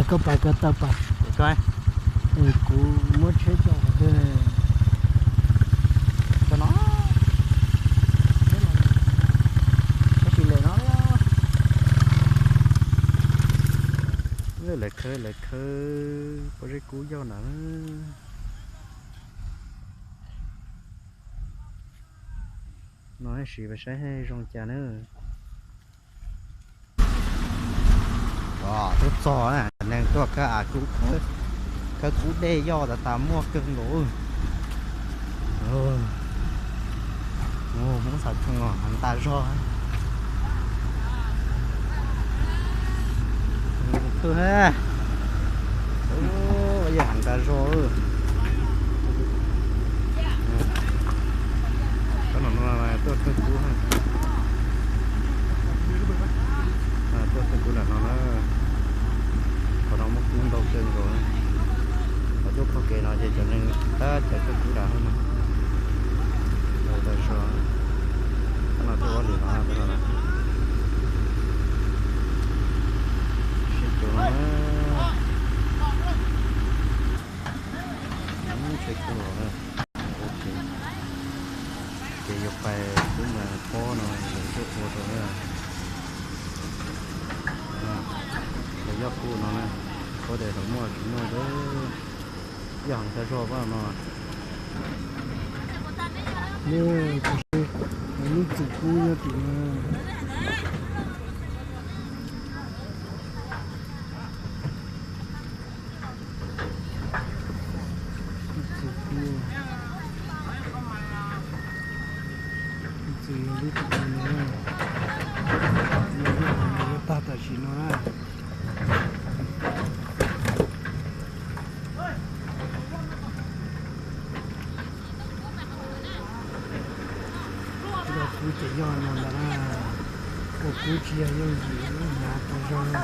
Koj pais koj tawm pais. Kuv muab tsheb coj qhov twg? Cov no. Tab sis lawv no, lawv khawb, lawv khawb pob zeb kub yoj ntawd. No sim pais saib zoo cas na. Twb txog na, neeg tuaj khawb av kub, khawb kub dej yoj tas tas muaj kawg nkaus. Hmoob xav tsoo heev tas zog. Yog heev tas zog. Cov no tuaj khawb kub, tuaj khawb kub nram no na. Qhov no muaj kub ntau kawg nkaus. Qhov cuab pog kev no ces cov neeg tab cov khawb kub nram no. Ntau tas zog. Cov no tuaj ua lwm no, cov no na. Seb cov no na. Seb cov no na. Ces yuav pais xub mas pob no yuav tuaj ua rau na. Cov yoj kub no na, pob tes los muaj tsis muaj, yoj heev tas zog pab no. Lub txim kub nyob tim no. Lub txim kub, lub txim kub no, lub txim kub no yuav tag tam sim no na. Tsis tau kub ces yog no ntag na. Ua kub tsis yog yooj yim, hnyav tas zog na.